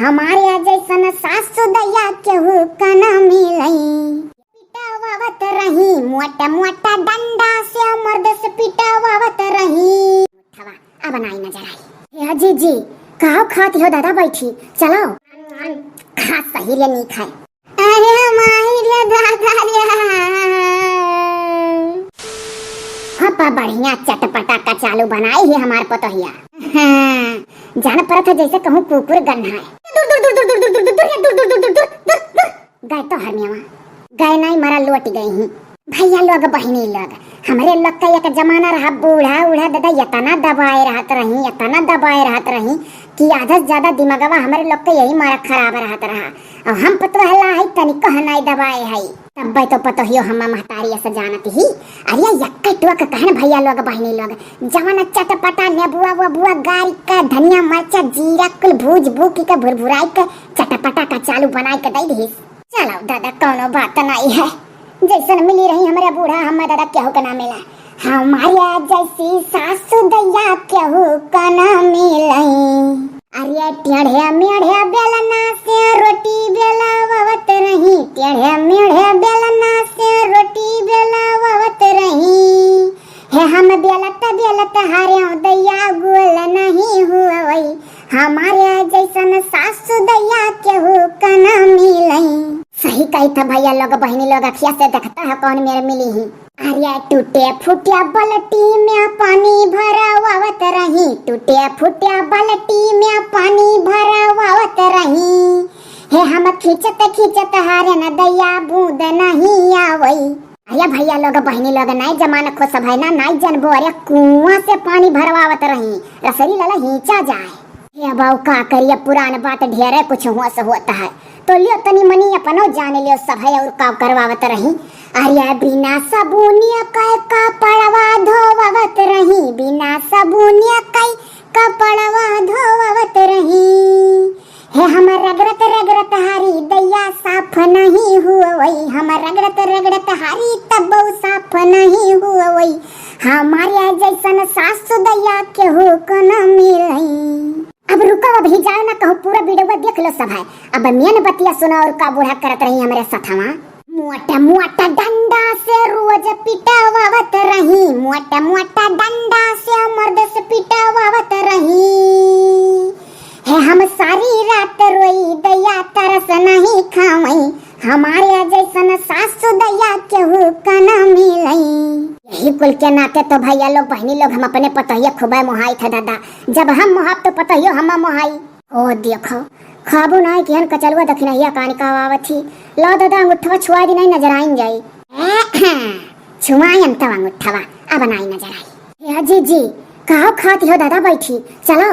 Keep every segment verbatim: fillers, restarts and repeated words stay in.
हमारे जैसन सासु दैया केहू का ना मिलई। पिटावत रही मोटा मोटा डंडा से, मर्द से पिटावत रही। अब नाई नजर आई। हे जीजी, काव खाती हो दादा, बैठी, चलो। हाँ, सही रे, नीक है। अरे माई रे दादा रे। हाँ, बढ़िया चटपटा कचालू बनाई है हमार पतोहिया। हाँ, जान परत है जैसे कहूँ कुकुर गन्हाए। दूर, दूर, दूर। गए तो हरमियावा, गए नाई मरा लोट गई ही। भैया लोग, बहिनी लोग, हमरे लोग का एक जमाना रहा, बूढ़ा उढ़ा दादा इतना दबाए रहत रही, इतना दबाए रहत रही कि आधा से ज्यादा दिमागवा हमरे लोग के यही मारा खराब रहत रहा। और हम पतोहला है, तनिको नाई दबाए है। तब्बे तो पतोहियो हम्मा महतारी ऐसा जानत ही। अरे यक्का टुआ का कहन भैया लोग, बहिनी लोग, जवन चटपटा नेबुआ वबुआ गारी का, धनिया मरचा जीरा कुल भूज भूकी का, भुरभुराई का, चटपटा कचालू बनाई के दे दिहिस। चलो दादा, कौनो बात नाई है, जैसन मिली रही हमरे बूढ़ा, हम्मा दादा केहू के ना मिला। हमारे जैसी सासु दैया केहू का ना मिलई। अरे टेढ़े मेढ़े बेलना से रोटी बेलावत रही, टेढ़े मेढ़े बेलना से रोटी बेलावत रही। हे हम बेलत बेलत हारे दैया गोल नहीं हुआ वही। हमारे जैसन सासु दैया केहू का ना मिलई। सही कही था भैया लोग, बहिनी लोग, अखिया से देखता है कौन मेरे मिली ही। अरे टूटे फूटे बाल्टी में पानी भरावत रही, टूटे फूटे बाल्टी में पानी भरावत रही। हे हम खींचत खींचत हारे न दैया बूंद नहीं आवई। अरे भैया लोग, बहिनी लोग, नाई जमाना खुश भय ना, नाई जनबो, अरे कुआं से पानी भरवावत रही, रसरी लाला हींचा जाए। हे बाऊ का करिया, पुरान बात ढेरे कुछ होश होत है, तो लियो तनी मनी अपनो जान लियो सब है, और का करवावत रही। अरे बिना सबुनिया के कपड़वा धोवत रही, बिना सबुनिया के कपड़वा धोवत रही। हे हमर रगड़त रगड़त हारी दैया साफ नहीं हुवई, हमर रगड़त रगड़त हारी तब्बो साफ नहीं हुवई। हमारे जैसन सासु दैया केहू को न मिलई। अब रुको, अभी जाओ ना, कहूँ पूरा वीडियो देख लो सब है। अब मेन बतिया सुनो, और का बूढ़ा करत रही हमरे सथवा। मोटा मोटा डंडा से रोज पिटावत रही, मोटा मोटा डंडा से मर्द से पिटावत रही। हे हम सारी रात रोई दैया तरस नहीं खावई, हमारे जैसन सासु दैया केहू का ना मिलई। यही कुल के नाते तो भैया लोग, बहिनी लोग, हम अपने पतोहिया खूबे मोहाई था दादा। जब हम मोहाब तो पतोहियो हम मोहाई। ओ देखो, खाबू नाई किहन कचलुआ दखिनहिया कानी का आवत ही। लो दादा, अंगूठवा छुआ दी, नाई नजर आइन जाई। छुआई हम तब अंगूठवा, अब नाई नजर आई। हे जीजी, काव खाती हो दादा, बैठी, चलो।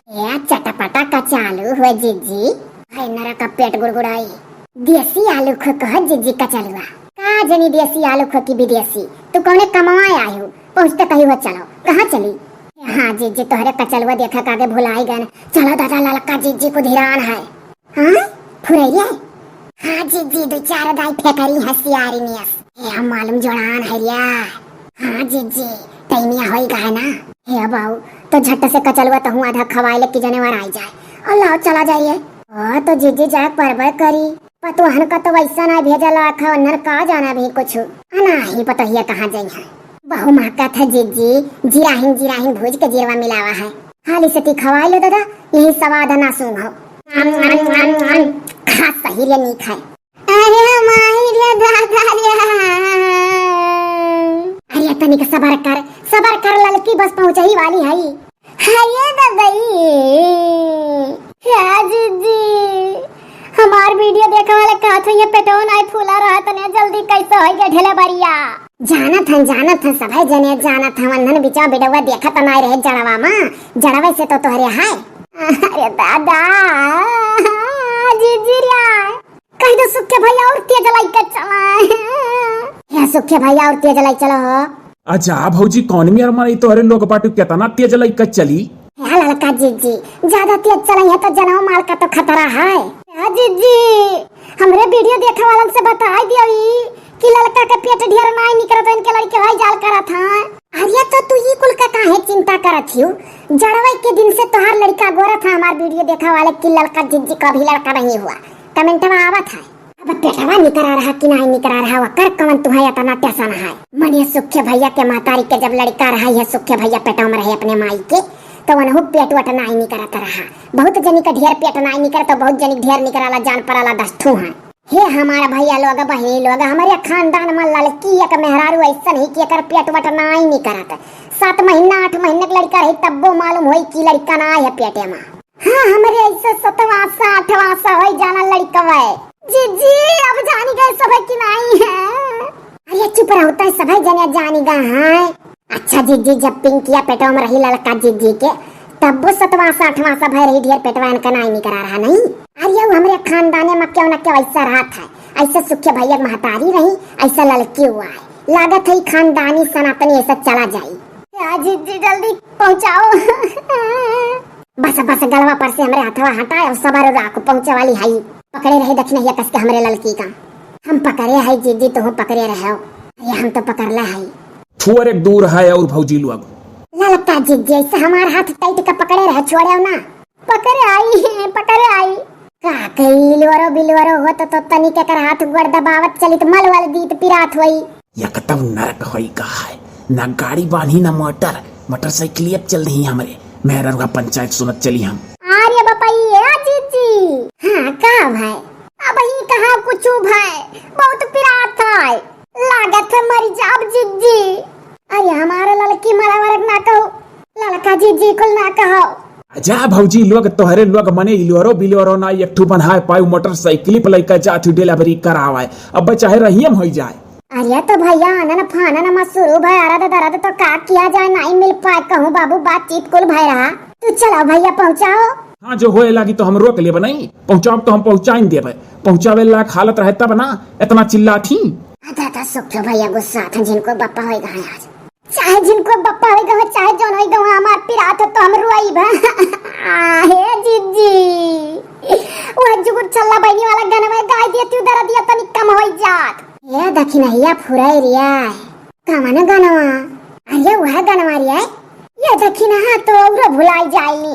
ए चटपटा कचालू हो जीजी। है नरा का पेट गुड़गुड़ाई। देसी आलू खो कह जीजी कचलुआ। का जनी देसी आलू खो की विदेशी। तू कौने कमाए आयु? पहुँचते कही हो चलो। कहाँ चली? हाँ जीजी, तोहरे कचलुआ देखा कागे भुलाई गए। चलो दादा, ललका जीजी को धिरान है। हाँ? फुरैया? हाँ जीजी, दो चार दाई फेकरी है सियारी नियस। ए, हम मालूम जोड़ान है रिया। हाँ जीजी, तैनिया होई गए ना। हे बाऊ, तो झट से कचलुआ तहूँ आधा खवाए ले कि जनेवर आई जाए। और लाओ चला जाइए। ओ, तो जीजी जाए परबे करी। पतोहन का तो वैसा ना भेजा लाख है, उन्हन का जाना भी कुछ। अनाही पतोहिया कहाँ जाई है? बहु महकत है जीजी, जीराहिन जीराहिन भूज के जीरवा मिलावा है। हाली से ती खवाई लो दादा, यही स्वाद है ना सूंघो। अम, अम, अम, अम। हाँ, सही रे नीक है। अरे माई रे दादा रे। अरे तनिक सबर कर, सबर कर ललकी, बस पहुँचही वाली है। हाय ददई, या जीजी, हमार वीडियो देखे वाले कहत हैं, ये पेटवा नाई फूला रहा, तने जल्दी कैसे होई गए ढेले बरिया। जानत हन, जानत हन, सभे जने जानत हन, वंदन बिचवा वीडियो देखत नाई रहे जड़वा मा, जड़वे से तो तोहरे है। अरे दादा, जीजी रे। कह दो सुखे भैया और तेज लाई के चला। हे सुखे भैया और तेज लाई चलो हो। अच्छा भौजी, कौन मेर मारी तोहरे लोग बाटू, कितना तेज लाई के चली? हे ललका जीजी, ज्यादा तेज चलाई है तो जनवा माल का तो खतरा है। हे जीजी, हमरे वीडियो देखे वालन से बताई दियो ई कि ललका के पेट ढेर नाई निकरत, इनके लड़के हई जाल करत हैं। अरे तो तू ई कुल का काहे चिंता करत हियो? जड़वे के दिन से तोहार लड़का गोरत है, हमार वीडियो देखा वाले कि लड़का जिज्जी कभी लड़का नहीं हुआ, कमेंटवा आवत है। अब पेटवा निकरा रहा कि नाई निकरा रहा, वकर कवन तुहे इतना टेंशन है? मने सुखे भैया के महतारी के जब लड़का रहा, यह सुखे भैया पेटवा में रहे अपने माई के, तो वनहु पेट वट नाई निकरत रहा। बहुत जनी का ढेर पेट नाई निकरत, तो बहुत जनी ढेर निकराला, जान पराला दस ठू है। हे हमारा भैया लोग, बहिनी लोग, हमारे खानदान में लड़की एक मेहरारू ऐसन ही कि एकर पेट वट नाई निकरत। सात महीना, आठ महीने के लड़का रही, तब्बो मालूम होई कि लड़का ना है पेटे में। हाँ, हमरे ऐसे सतवासा, अठवासा होई जाना लड़कवे। जिज्जी, अब जानी गए सभे कि नाई है। अरे चुप रहो, तय सभे जने जानी गा है। अच्छा जिज्जी, जब पिंकिया पेटवा में रही लड़का जिज्जी के, तब वो सतवासा, अठवासा भय रही, ढेर पेटवा इनका नाई निकरा रहा नहीं। अरे वो हमरे खानदाने में क्यों न क्यों ऐसा रहत है, ऐसे सुखे भैया के महतारी रही, ऐसा लड़की हुआ है। लागत है ई खानदानी सनातनी ऐसा चला जाई। या जिज्जी, जल्दी पहुँचाओ। बस, बस, गलवा पर से हमरे हथवा हटाए और सबर राखो, पहुँचे वाली हई। पकड़े रहे दखिनहिया कस के हमरे ललकी का। हम पकड़े हई जिज्जी, तुहू पकड़े रहो। अरे हम तो पकड़ले हई। थोड़े दूर है और भौजी लोग। ललका जिज्जी, ऐसे हमार हाथ टाइट का पकड़े रहे, छोड़े ना। पकड़े आई, पकड़े आई। का कही, इलवरो बिलवरो होत तो तनिक एकर हाथ गोड़ दबावत चलित, मल वल दीत, पिरात होई। एकदम नरक होई गा है, ना गाड़ी बान्ही ना मोटर, मोटरसाइकिल अब चल रही हमरे, मेहररुआ पंचायत सुनत चली हम। अरे बपैया जिज्जी। हाँ, का भाई? अब ही कहाँ कुछ भाई, बहुत पिरात है, लागत है मर जाब जिज्जी। अरे हमारे ललकी मरा वरक ना कहो, ललका जिज्जी कुल ना कहो। जा भौजी लोग, तोहरे लोग मने इलोरो बिलोरो ना एक ठू बनाए पाई, मोटरसाइकिल पे लइका जात हुई डिलीवरी करावे, अब चाहे रहियम होई जाए। अरे तो भैया, आनन फानन मत शुरू भय, अरद दरद तो का किया जाए, नहीं मिल पाए कहूँ बाबू, बातचीत कुल भय रहा। तू चलाओ भैया, पहुँचाओ। हाँ, जो होए लागी तो हम रोक लेब नहीं, पहुँचाओ तो हम पहुँचाइन देब, पहुँचावे लायक हालत रहे तब ना इतना चिल्लात ही। आ दादा, सुख भैया गुस्सा था, जिनको बप्पा होएगा है आज। चाहे जिनको बप्पा होई गवा, चाहे जौन होई गवा, हमार पिरात हो तो हम रोई बा। आ, हे जिज्जी, वह जुगुर छल्ला बहिनी वाला गनवा गाय दिया, तू दरदिया तनी कम होई जात। ए दखिनहिया फुराई रिया, कमन गनवा? अरे वह गनवा रिया, ये दखिनहा तो औरो भुलाई जाई,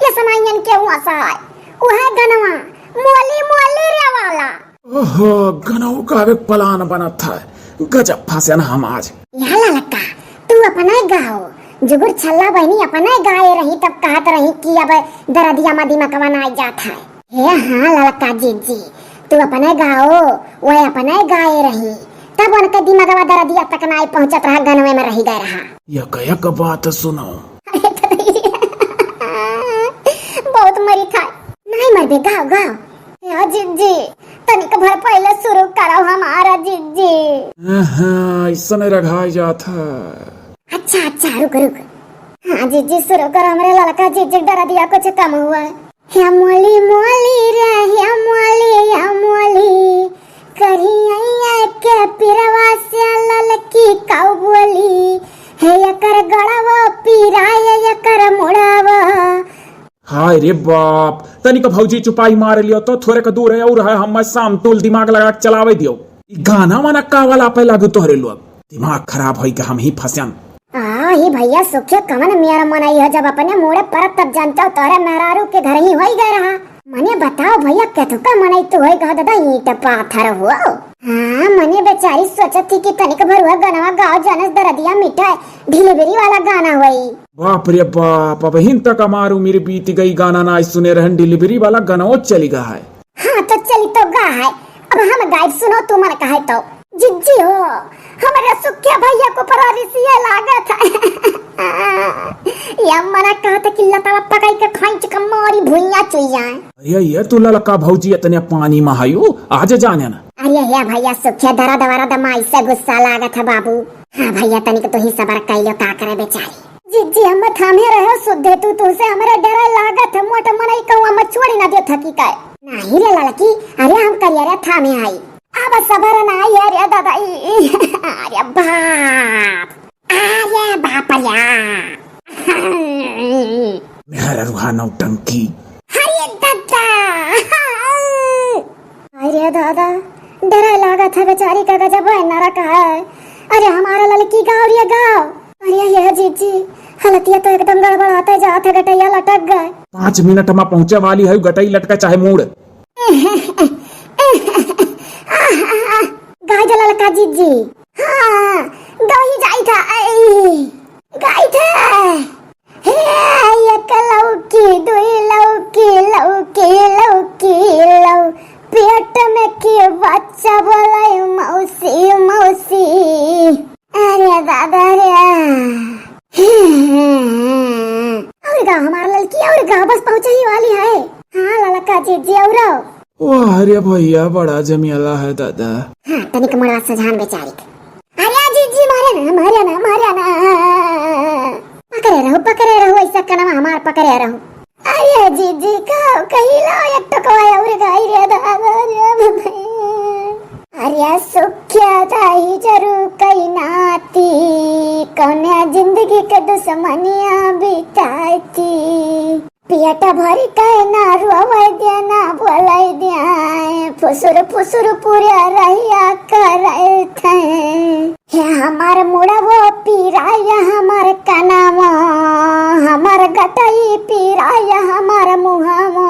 ये सनाइयन के हुआ सा है, वह गनवा, मोली मोली रे वाला। ओहो, गनऊ गावे के प्लान बनत है। गजब फंसे ना हम आज। या ललका, तू अपने गाओ। जुगुर छल्ला बहिनी अपने गाए रही तब कहत रही कि अब दरदिया मा दिमगवा नाई जात है। हे हाँ ललका जिज्जी, तू अपने गाओ, वह अपने गाए रही। तब उनके दिमगवा दरदिया तक नाई पहुँचत रहा, गनवे में रही गए रहा। यक यक बात सुनो। बहुत मरी था। नाई मरबे, गाओ, गाओ। या जिज्जी, तनिक भर पहिले शुरू करो हमारा जिज्जी। हाँ, हाँ, ऐसा नहीं रघाई जात है। अच्छा, अच्छा, रुक, रुक। हाँ जिज्जी, शुरू करो, हमरे ललका जिज्जी के दरदिया कुछ कम हुआ। हे मोली मोली रे, हे मोली, हे मोली, करिया के पिरवा से ललकी काऊ बोली, हे एकर गड़वा पिराए एकर मुड़वा। हाय रे बाप, तनिक भौजी चुपाई मार लियो तो थोड़े क दूर है और है, हम शाम टूल दिमाग लगा के चलावे दियो। ई गाना वाना का वाला पे लागू तोहरे लोग, दिमाग खराब होई के हम ही फंसन। आ, ही भैया सुखिया कमन मेरा मन आई है, जब अपने मूड़े परत तब जानता हो तोहरे मेहरारू के घर ही होई गए रहा। मने बताओ भैया, केथुका मनई तू होई कहा दादा ईंट पाथर हो। हाँ, मने बेचारी सोचत थी कि तनिक भर हुआ गनवा गाओ, जनस दरदिया मिटाए, डिलीवरी वाला गाना होई। बाप रे बाप, अब हिन तक हमार उम्र बीत गई, गाना ना सुने रहन, डिलीवरी वाला गाना वो चली गया है। हाँ तो चली तो गा है, अब हम गाइब सुनो तू मन कहे तो। जिज्जी हो, हमरे सुखिया भैया को परारिसिया लागत है। या मना कहत कि लतावा पकड़ के खींच के मारी भुइया चुइया। अरे ये तू ललका भौजी इतने पानी में हयू, आज जाने ना। अरे हे भैया सुखिया दरा दवारा दमाई से गुस्सा लागत है बाबू। हाँ भैया तनिक तू ही सबर कैलो का करे बेचारी। जिज्जी हम थामे रहे सुद्धे तू, तू से हमरे डर लागत है, मोट मनई कहूँ हम छोड़ी ना दियो थकी काय। नहीं रे ललकी, अरे हम करिया रे थामे आई। अब सबर ना आई रे दादा, ई, ई, अरे बाप, अरे बाप रे। मेहररुआ नौटंकी। अरे दादा। अरे दादा, डर लागत है बेचारी का, गजब है नरक है। अरे हमारा ललकी गाओ रे गाओ। अरे ये जीजी, हालतिया तो एकदम गड़बड़ाते जात है, गटैया लटक गए। पाँच मिनट मा पहुँचे वाली है, गटई लटका चाहे मूड़। गाय जला लका जीजी। हाँ, गाय जाई था, आई। गाय था। हे, एक लौकी, दुई लौकी, लौकी, लौकी, लौ-, पेट में के बच्चा बोलाए, मौसी, मौसी। अरे दादा रे। और गा हमार ललकी, और गा बस पहुँचे ही वाली है। हाँ, ललका जीजी, और वाह रे भैया, बड़ा जमियाला है दादा। हाँ, तनिक मोड़वा सजान बेचारी के। अरे जीजी, मारे ना, मारे ना, मारे ना। पकड़े रहो, पकड़े रहो, ऐसा कनवा हमार पकड़े रहो। अरे जीजी, का कहिला एक टोकवा और गाई रे दादा रे भैया। अरे सुख्या दाई जरू कई नाती, कौने जिंदगी के दुश्मनिया बिताती। पेट भर के ना रोवे दे, ना बोले दे, फुसुर फुसुर पूरे रहिया करत है। हे हमार मुड़वो पीराय, हमार कनावा, हमार गटई पीराय, हमार मुहावा।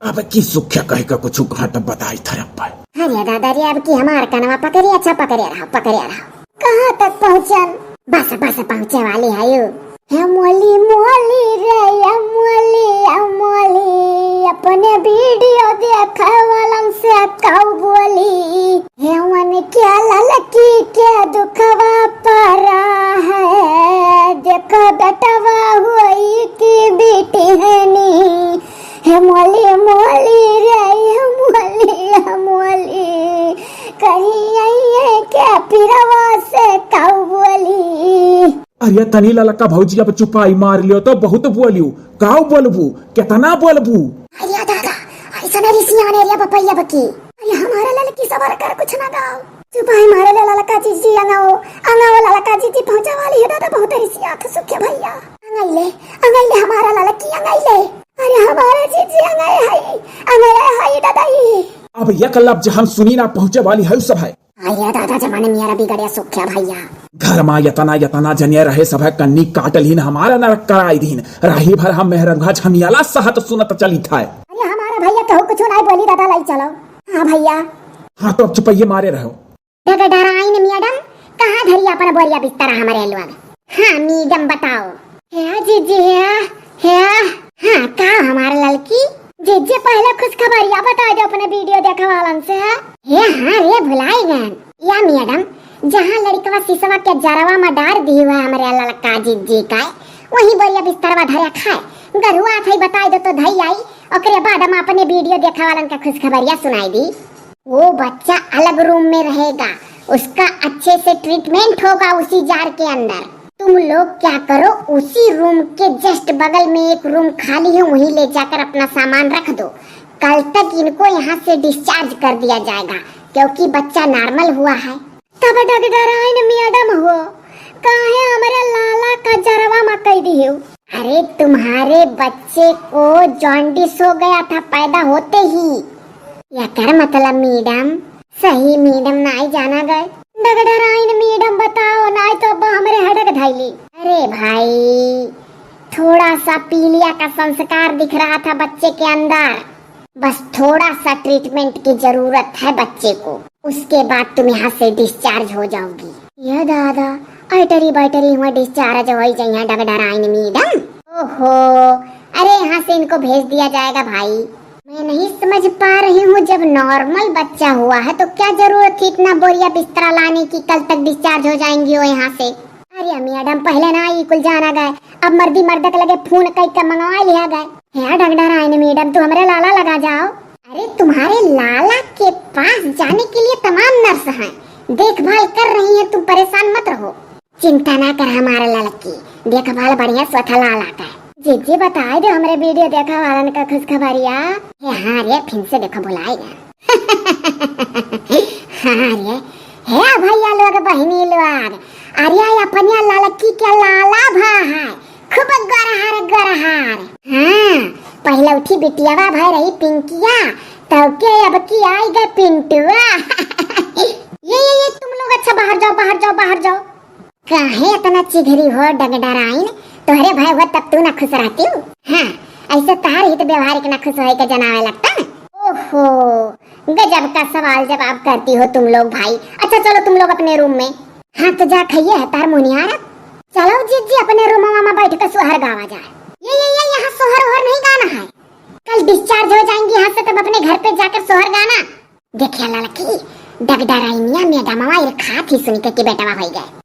अब की सुख्या कहे का कुछ घाट बताई थरप पर। अरे दादा रे, अब की हमार कनवा पकड़े, अच्छा पकड़े रहो, पकड़े रहो। कहाँ तक पहुँचन? बस, बस पहुँचे वाली है यू। हे मोली, मोली रे, हे मोली, हे मोली, अपने वीडियो देखे वालन से काऊ बोली। हे वन के ललकी के दुखवा परा है, देखो बेटवा होई की बेटी है नी। हे मोली, मोली रे, हे मोली, हे मोली, कहीं आइए के पिरवा से काऊ बोली। अरे तनी ललका भौजी, अब चुपाई मार लियो तो बहुत बोलियो। काऊ बोलबू, कितना बोलबू? अरे दादा, ऐसा ना रिसियाने रे बपैया बकी। अरे हमारा ललकी सबर कर, कुछ ना गाओ। चुपाई मारे ले ललका जीजी, अंगाओ, अंगाओ ललका जीजी पहुँचे वाली है दादा, बहुत रिसियात सुखे भैया। अंगैले, अंगैले हमारा ललकी, अंगैले। अरे हमारे जीजी अंगै है, अंगै है दादा ई। अब एक लफ्ज हम सुनी ना पहुँचे वाली है सब है। अरे दादा, जमाने में यार बिगड़े सुख्या भैया। घर मा यतना यतना जने रहे सब है, कन्नी काट लीन, हमारा नरक कराई दीन। राही भर हम मेहरंगा झमियाला सहत सुनत चली था। अरे हमारा भैया कहू कुछ नहीं बोली दादा, लाई चलो। हाँ भैया। हाँ तो अब चुपैये मारे रहो। डगडराइन मैडम, कहाँ धरी अपन बोरिया बिस्तरा हमारे लोग? हाँ मैडम बताओ। हे जीजी, हे, हे, हाँ का हमार ललकी? जीजी पहले खुशखबरिया बता दे अपने वीडियो देखे वालन से। हे हाँ रे भुलाई गन। या मैडम, जहाँ लड़कवा सिसवा के जरवा में डार दी हुआ हमरे ललका जीजी का, वही बोरिया बिस्तरवा धरे खाए। गरुआ थे बताई दो तो धई आई, ओकरे बाद हम अपने वीडियो देखे वालन का खुशखबरिया सुनाई दी। वो बच्चा अलग रूम में रहेगा, उसका अच्छे से ट्रीटमेंट होगा उसी जार के अंदर। तुम लोग क्या करो, उसी रूम के जस्ट बगल में एक रूम खाली है, वहीं ले जाकर अपना सामान रख दो। कल तक इनको यहाँ से डिस्चार्ज कर दिया जाएगा, क्योंकि बच्चा नॉर्मल हुआ है। तब डगडराइन मैडम हो, काहे हमरे लाला का जरवा में कई दियो? अरे, तुम्हारे बच्चे को जॉन्डिस हो गया था पैदा होते ही। एकर मतलब मैडम, सही मैडम नाई जाना गए। डगडराइन मैडम बताओ, नाई तो अब हमरे हडक धैली। अरे भाई, थोड़ा सा पीलिया का संस्कार दिख रहा था बच्चे के अंदर। बस थोड़ा सा ट्रीटमेंट की जरूरत है बच्चे को, उसके बाद तुम यहाँ से डिस्चार्ज हो जाओगी। ये दादा, अटरी बैटरी हुआ डिस्चार्ज हो ही जाइए डगडराइन मैडम। ओहो, अरे यहाँ से इनको भेज दिया जाएगा भाई। मैं नहीं समझ पा रही हूँ, जब नॉर्मल बच्चा हुआ है तो क्या जरूरत थी इतना बोरिया बिस्तरा लाने की? कल तक डिस्चार्ज हो जाएंगी वो यहाँ से। अरे मैडम, पहले ना ई कुल जाना गए, अब मर्दी मर्दक लगे फोन कई के मंगवा लिया गए। हे डगडराइन मैडम, तू हमरे लाला लगा जाओ। अरे, तुम्हारे लाला के पास जाने के लिए तमाम नर्स हैं, देखभाल कर रही हैं, तुम परेशान मत रहो। चिंता ना कर हमारे ललकी, देखभाल बढ़िया स्वथा लाला का। जीजी बताए दो हमरे वीडियो देखा वालन का खुशखबरिया। हे हाँ रे, फिर से देखो भुलाए गया। हाँ रे, हे भैया लोग, बहिनी लोग, अरे अपनिया ललकी के लाला भा है, खूब गरहार गरहार। हाँ, पहले उठी बिटियावा भा रही पिंकिया, तब के अब की आई गए पिंटुआ। ये, ये, ये, तुम लोग अच्छा बाहर जाओ, बाहर जाओ, बाहर जाओ। काहे इतना चिघरी हो डगडराइन? तोहरे भय हो तब तू ना खुश रहती हूँ। हाँ, ऐसे तहार हित व्यवहार के ना खुश होए के जनावे लगता। ओहो, गजब का सवाल जवाब करती हो तुम लोग भाई। अच्छा चलो तुम लोग अपने रूम में। हाँ तो जा खइए है तार मुनियार। चलो जीजी अपने रूमवा में बैठ के सोहर गावा जाए। ये ये ये यहाँ सोहर ओहर नहीं गाना है। कल डिस्चार्ज हो जाएंगी यहाँ से तब अपने घर पे जाकर सोहर गाना। देखिया ललकी, डगडराइनिया मैडमवा इर खात ही सुन के कि बेटवा होई गए।